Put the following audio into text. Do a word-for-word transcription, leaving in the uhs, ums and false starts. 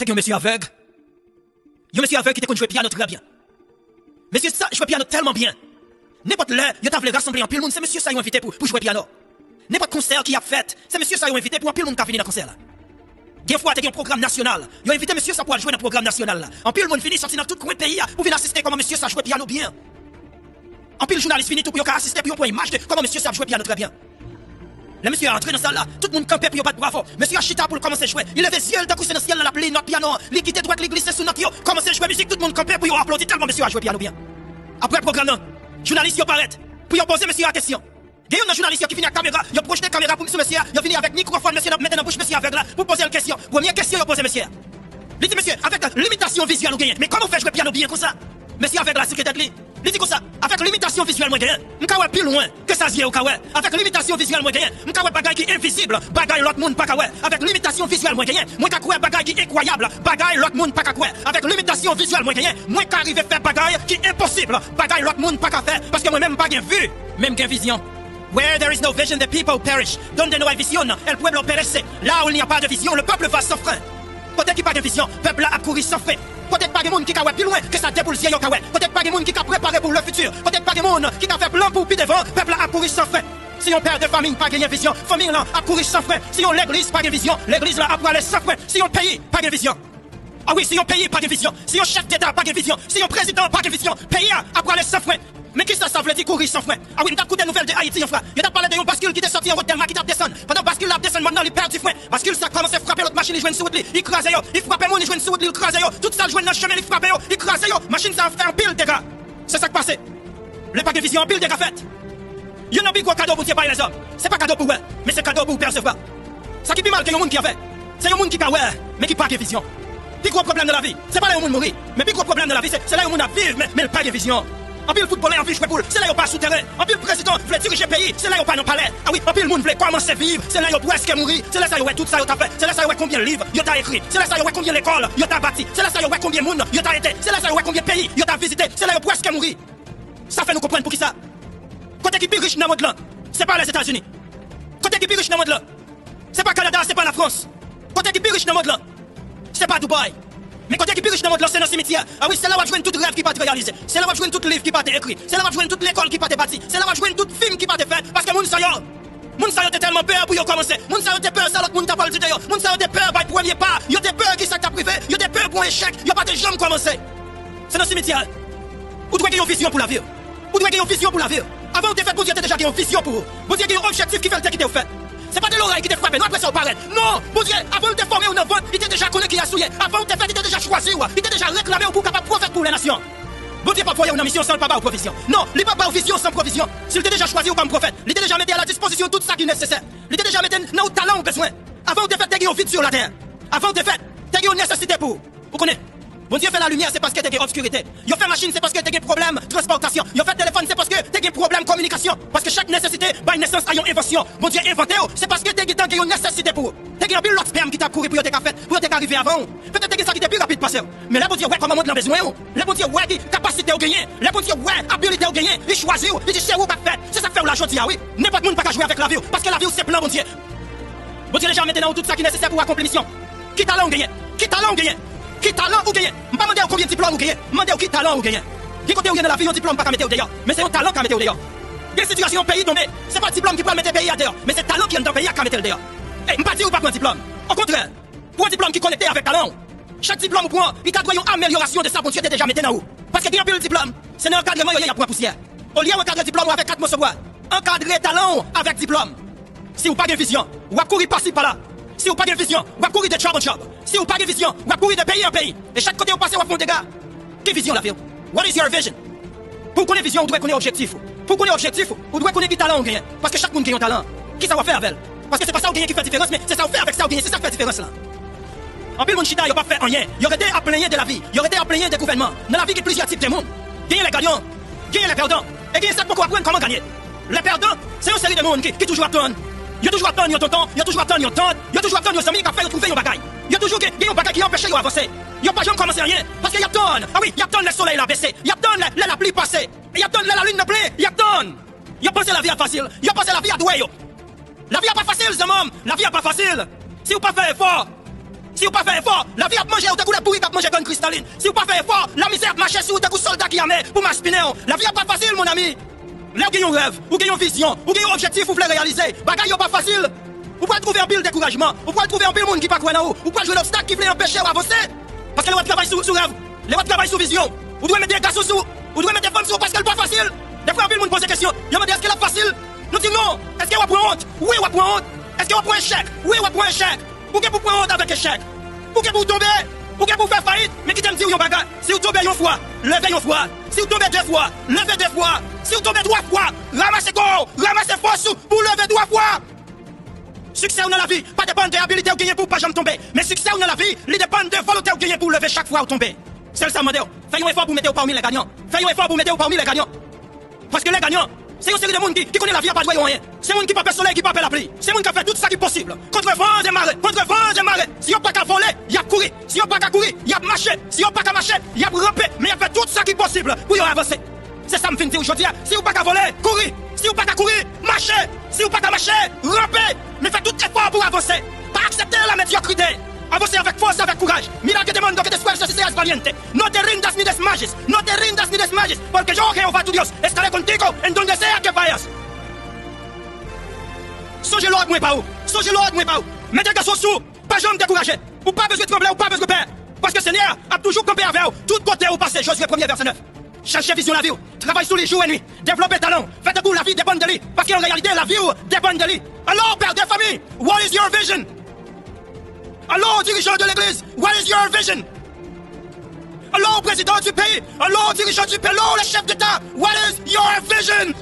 Te gen yon mesye avèg. Yon mesye avèg ki te konn jwe pyano trè byen. Mesye sa jwe pyano tèlman byen. Nenpòt lè yo ta vle rasanble anpil moun, se mesye sa yo envite pou, pou jwe pyano. Nenpòt konsè ki ap fèt, se mesye sa yo envite pou anpil moun ka vini nan konsè la. Gen fwa te gen yon pwogram nasyonal. Yo envite mesye sa pou al jwe nan pwogram nasyonal la. Anpil moun vini soti nan tout kwen peyi a pou vin asiste kòman mesye sa jwe pyano byen. Anpil jounalis vini tou pou yo ka asiste, pou yo pran imaj de kòman mesye sa ap jwe pyano trè byen. Lè mesye a antre nan sal la, tout moun kanpe pou yo bat bravo. Mesye a chita pou l kòmanse jwe. Li leve zye l tankou se nan syèl la l ap li nòt pyano an. Li kite dwèt li glise sou nòt yo, kòmanse jwe mizik, tout moun kanpe pou yo aplodi tèlman mesye a jwe pyano byen. Apre pwogram nan, jounalis yo parèt pou yo poze mesye a kesyon. Gen youn nan jounalis yo ki vini ak kamera, yo pwojte kamera pou, sou mesye a, yo vini avèk mikwofòn mesye nan, mete nan bouch mesye avèg la pou poze l kesyon. Premye kesyon yo poze mesye a. Li di, "Mesye, avèk limitasyon vizyèl ou genyen, men kòman w fè jwe pyano byen konsa?" Mesye avèg la souke tèt li. Li di konsa, "Avèk limitasyon vizyèl mwen genyen, m ka wè pi lwen ke sa zye yo ka wè. Avèk limitasyon vizyèl mwen genyen, m ka wè bagay ki envizib, bagay lòt moun pa ka wè. Avèk limitasyon vizyèl mwen genyen, mwen ka kwè bagay ki enkwayab, bagay lòt moun pa ka kwè. Avèk limitasyon vizyèl mwen genyen, mwen ka rive fè bagay ki enposib, bagay lòt moun pa ka fè, paske mwen menm m pa gen vi, men m gen vizyon." Where there is no vision, the people perish. Donde no hay visión, el pueblo perece. Là où il n'y a pas de vision, le peuple va sans frein. Kote ki pa gen vizyon, pèp la ap kouri san fren. Kote k pa gen moun ki ka wè pi lwen ke sa de boul zye yo ka wè. Kote k pa gen moun ki ka prepare pou le futur. Kote k pa gen moun ki ka fè plan pou pi devan, pèp la ap kouri san fren. Si yon pè de fanmi pa genyen vizyon, fanmi lan ap kouri san fren. Si yon legliz pa gen vizyon, legliz la ap prale san fren. Si yon peyi pa gen vizyon, a wi, si yon peyi pa gen vizyon, si yon chèf deta pa gen vizyon, si yon prezidan pa gen vizyon, peyi a ap prale san fren. Men kisa sa vle di kouri san fren? A wi, m t ap koute nouvèl de Ayiti yon fwa. Yo t ap pale de yon baskil ki te sòti anwo Dèlma ki t ap desann. Pandan baskil la ap desann mòn nan, li pèdi fren. Baskil sa kòmanse frape lòt machin, li jwenn sou wout li, li kraze yo. Li frape moun, li jwenn sou wout li, li kraze yo. Tout sa l jwenn nan chemen, li frape yo, li kraze yo. Machin sa a fè anpil dega. Se sa k pase. Lè pa gen vizyon, anpil dega fèt. Youn nan pi gwo kado Bondye bay lèzòm, se pa kado pou w wè, men se kado pou w pèsevwa. Sa ki pi mal ke yon moun ki avèg, se yon moun ki ka wè, men ki pa gen vizyon. Pi gwo pwoblèm nan lavi, se pa lè yon moun mouri, men pi gwo pwoblèm nan lavi, se, se lè yon moun ap viv, men, men l pa gen vizyon. Anpil foutbolè anvi jwe boul, se lè yo pa sou teren. Anpil prezidan vle dirije peyi, se lè yo pa nan palè. A wi, anpil moun vle kòmanse viv, se lè yo prèske mouri, se lè sa yo wè tout sa yo ta fè, se lè sa yo wè konbyen liv yo ta ekri, se lè sa yo wè konbyen lekòl yo ta bati, se lè sa yo wè konbyen moun yo ta ede, se lè sa yo wè konbyen peyi yo ta vizite, se lè yo prèske mouri. Sa fè nou konprann poukisa. Kote ki pi rich nan mond lan, se pa Lèzetazini. Kote ki pi rich nan mond lan, se pa Kanada, se pa Lafrans. Kote ki pi rich nan mond lan, se pa Dubai. Men kote ki pi rich nan mond lan, se nan simityè. A wi, se la w ap jwenn tout rèv ki pa t reyalize. Se la w ap jwenn tout liv ki pa te ekri. Se la w ap jwenn tout lekòl ki pa te bati. Se la w ap jwenn tout fim ki pa te fèt. Paske moun sa yo, moun sa yo te tèlman pè pou yo kòmanse. Moun sa yo te pè sa lòt moun ta pral di de yo. Moun sa yo te pè bay premye pa. Yo te pè kisa k t ap rive. Yo te pè pran echèk. Yo pa te janm kòmanse. Se nan simityè. Ou dwe gen yon vizyon pou lavi w. Ou dwe gen yon vizyon pou lavi w. Avan w te fèt, Bondye te deja gen yon vizyon pou ou. Bondye gen yon objektif ki fè l te kite w fèt. Se pa de loray ki te frape nou, apre sa w parèt. Non! Bondye, avan l te fòme w nan vant, li te deja konnen kiyès ou ye. Avan w te fèt, li te deja chwazi w. Li te deja reklame w pou w kapab pwofèt pou lè nasyon. Bondye p ap voye w nan misyon san l pa ba w pwovizyon. Non, li p ap ba w vizyon san pwovizyon. Si l te deja chwazi w kòm pwofèt, li te deja mete a la dispozisyon tout sa ki nesesè. Li te deja mete nan ou talan ou bezwen. Avan w te fèt, te gen yon vid sou latè. Avan w te fèt, te gen yon nesesite pou ou. Ou konnen, Bondye fè lalimyè, se paske te gen obskirite. Yo fè machin, se paske te gen pwoblèm transpòtasyon. Yo fè telefòn, se paske te gen pwoblèm kominikasyon. Paske chak nesesite bay nesans a yon envansyon. Bondye envante w, se paske te gentan gen yon nesesite pou ou. Te gen anpil lòt spèm ki t ap kouri pou yo te ka fèt, pou yo te ka rive avan w. Petèt te gen sa ki te pi rapid pase w. Men lè Bondye wè kòman mond lan bezwen w, lè Bondye wè ki kapasite w genyen, lè Bondye wè abilite w genyen, li chwazi w, li di se ou k ap fèt. Se sa k fè w la jodi a wi. Nenpòt moun pa ka jwe avèk lavi w, paske lavi w se plan Bondye. Bondye deja mete nan ou tout sa ki nesesè pou w akonpli misyon. Ki talan ou genyen? Ki talan ou genyen? Ki talan ou genyen? M pa mande w konbyen diplòm ou genyen. M mande w ki talan ou genyen. Gen kote ou ye nan lavi, yon diplòm pa ka mete w deyò. Men se yon talan k ka mete w deyò. Gen sitiyasyon yon peyi tonbe, se pa diplòm ki pral mete peyi a deyò, men se talan ki anndan peyi a k ka mete l deyò. Ey, m pa di w pa pran diplòm. Okontrè, pran diplòm ki konekte avèk talan w. Chak diplòm ou pran, li ta dwe yon amelyorasyon de sa Bondye te deja mete nan ou. Paske gen anpil diplòm, se nan ankadreman yo ye y ap pran pousyè. Olye w ankadre diplòm ou avèk kat moso bwa, ankadre talan w avèk diplòm. Si w pa gen vizyon, w ap kouri pasi pala. Si w pa gen vizyon, w ap kouri de djòb an djòb. Si w pa gen vizyon, w ap kouri de peyi an peyi. E chak kote w pase, w ap fè yon dega. Ki vizyon lavi w? What is your vision? Pou w konnen vizyon, ou dwe konnen objektif ou. Pou w konnen objektif ou, ou dwe konnen ki talan ou genyen. Paske chak moun gen yon talan. Kisa w ap fè avè l? Paske se pa sa w genyen ki fè diferans, men se sa w fè avèk sa w genyen, se sa k fè diferans lan. Anpil moun chita, yo p ap fè anyen. Yo rete ap plenyen de lavi. Yo rete ap plenyen de gouvènman. Nan lavi, gen plizyè tip de moun. Genyen les gagnants, genyen les perdants, e genyen sa k poko aprann kòman ganye. Les perdants, se yon seri de moun ki, ki toujou ap tann. Yo toujou ap tann yon tonton, yo toujou ap tann yon tant, yo toujou ap tann yon zanmi k ap fè yo twouve yon bagay. Yo toujou gen, gen yon bagay ki anpeche yo avanse. Yo pa janm kòmanse anyen, paske y ap tann. A wi, y ap tann lè solèy la bese. Y ap tann lè, lè lapli pase. Y ap tann lè lalin nan plen. Y ap tann. Yo panse lavi a fasil. Yo panse lavi a dwe yo. Lavi a pa fasil, zanmi m. Lavi a pa fasil. Si w pa fè efò, Si w pa fè efò, lavi ap manje w tankou lè bourik ap manje grenn kristalin. Si w pa fè efò, lamizè ap mache sou ou tankou sòlda ki ame pou maspinen w. Lavi a pa fasil, mon ami. Lè w gen yon rèv, ou gen yon vizyon, ou gen yon objektif ou vle reyalize, bagay yo pa fasil. Ou pral twouve anpil dekourajman, ou pral twouve anpil moun ki pa kwè nan ou, ou pral jwenn obstak ki vle anpeche w avanse. Paske lè w ap travay sou, sou rèv, lè w ap travay sou vizyon, ou dwe mete gason sou, ou dwe mete fanm sou, paske l pa fasil. Defwa anpil moun poze kesyon, yo mande èske l ap fasil. Nou di non. Èske w ap pran wont? Wi, w ap pran wont. Èske w ap pran echèk? Wi, w ap pran echèk. Ou gen pou pran wont avèk echèk. Ou gen pou w tonbe. Ou gen pou w fè fayit. Men kite m di w yon bagay. Si w tonbe yon fwa, leve yon fwa. Si w tonbe de fwa, leve de fwa. Si w tonbe twa fwa, ranmase kò w, ranmase fòs ou pou w leve twa fwa. Siksè w nan lavi pa depann de abilite w genyen pou w pa janm tonbe. Men siksè w nan lavi, li depann de volonte w genyen pou w leve chak fwa w tonbe. Sèl sa m mande w, fè yon efò pou w mete w pami lè ganyan. Fè yon efò pou w mete w pami lè ganyan. Paske lè ganyan, se yon seri de moun ki, ki konnen lavi a pa dwe yo anyen. Se moun ki pa pè solèy, ki pa pè lapli. Se moun k ap fè tout sa ki posib. Kont van e mare, kont van e mare. Si yo pa ka vole, y ap kouri. Si yo pa ka kouri, y ap mache. Si yo pa ka mache, y ap ranpe. Men y ap fè tout sa ki posib pou yo avanse. Se sa m vin di w jodi a. Si w pa ka vole, kouri. Si w pa ka kouri, mache. Si w pa ka mache, ranpe. Men fè tout efò pou w avanse. Pa aksepte la medyokrite. Avanse avèk fòs, avèk kouraj. Mira que te mando que te esfuerces y seas valiente. No te rindas ni desmayes. No te rindas ni desmayes. Porque yo, Jehová tu Dios, estaré contigo en donde sea que vayas. Sonje lòd mwen ba ou. Sonje lòd mwen ba ou. Mete gason sou ou. Pa janm dekouraje. Ou pa bezwen tranble, ou pa bezwen pè. Paske Senyè a ap toujou kanpe avè w tout kote ou pase. Jozye premye, vèsè nèf. Chache vizyon lavi w. Travay sou li jou e nwi. Devlope talan w. Fè tankou lavi depann de li. Paske an reyalite, lavi w depann de li. Alò, pè de fanmi, what is your vision? Alò, dirijan de legliz, what is your vision? Alò, prezidan du peyi, alò, dirijan du peyi, alò, le chef d'État, what is your vision?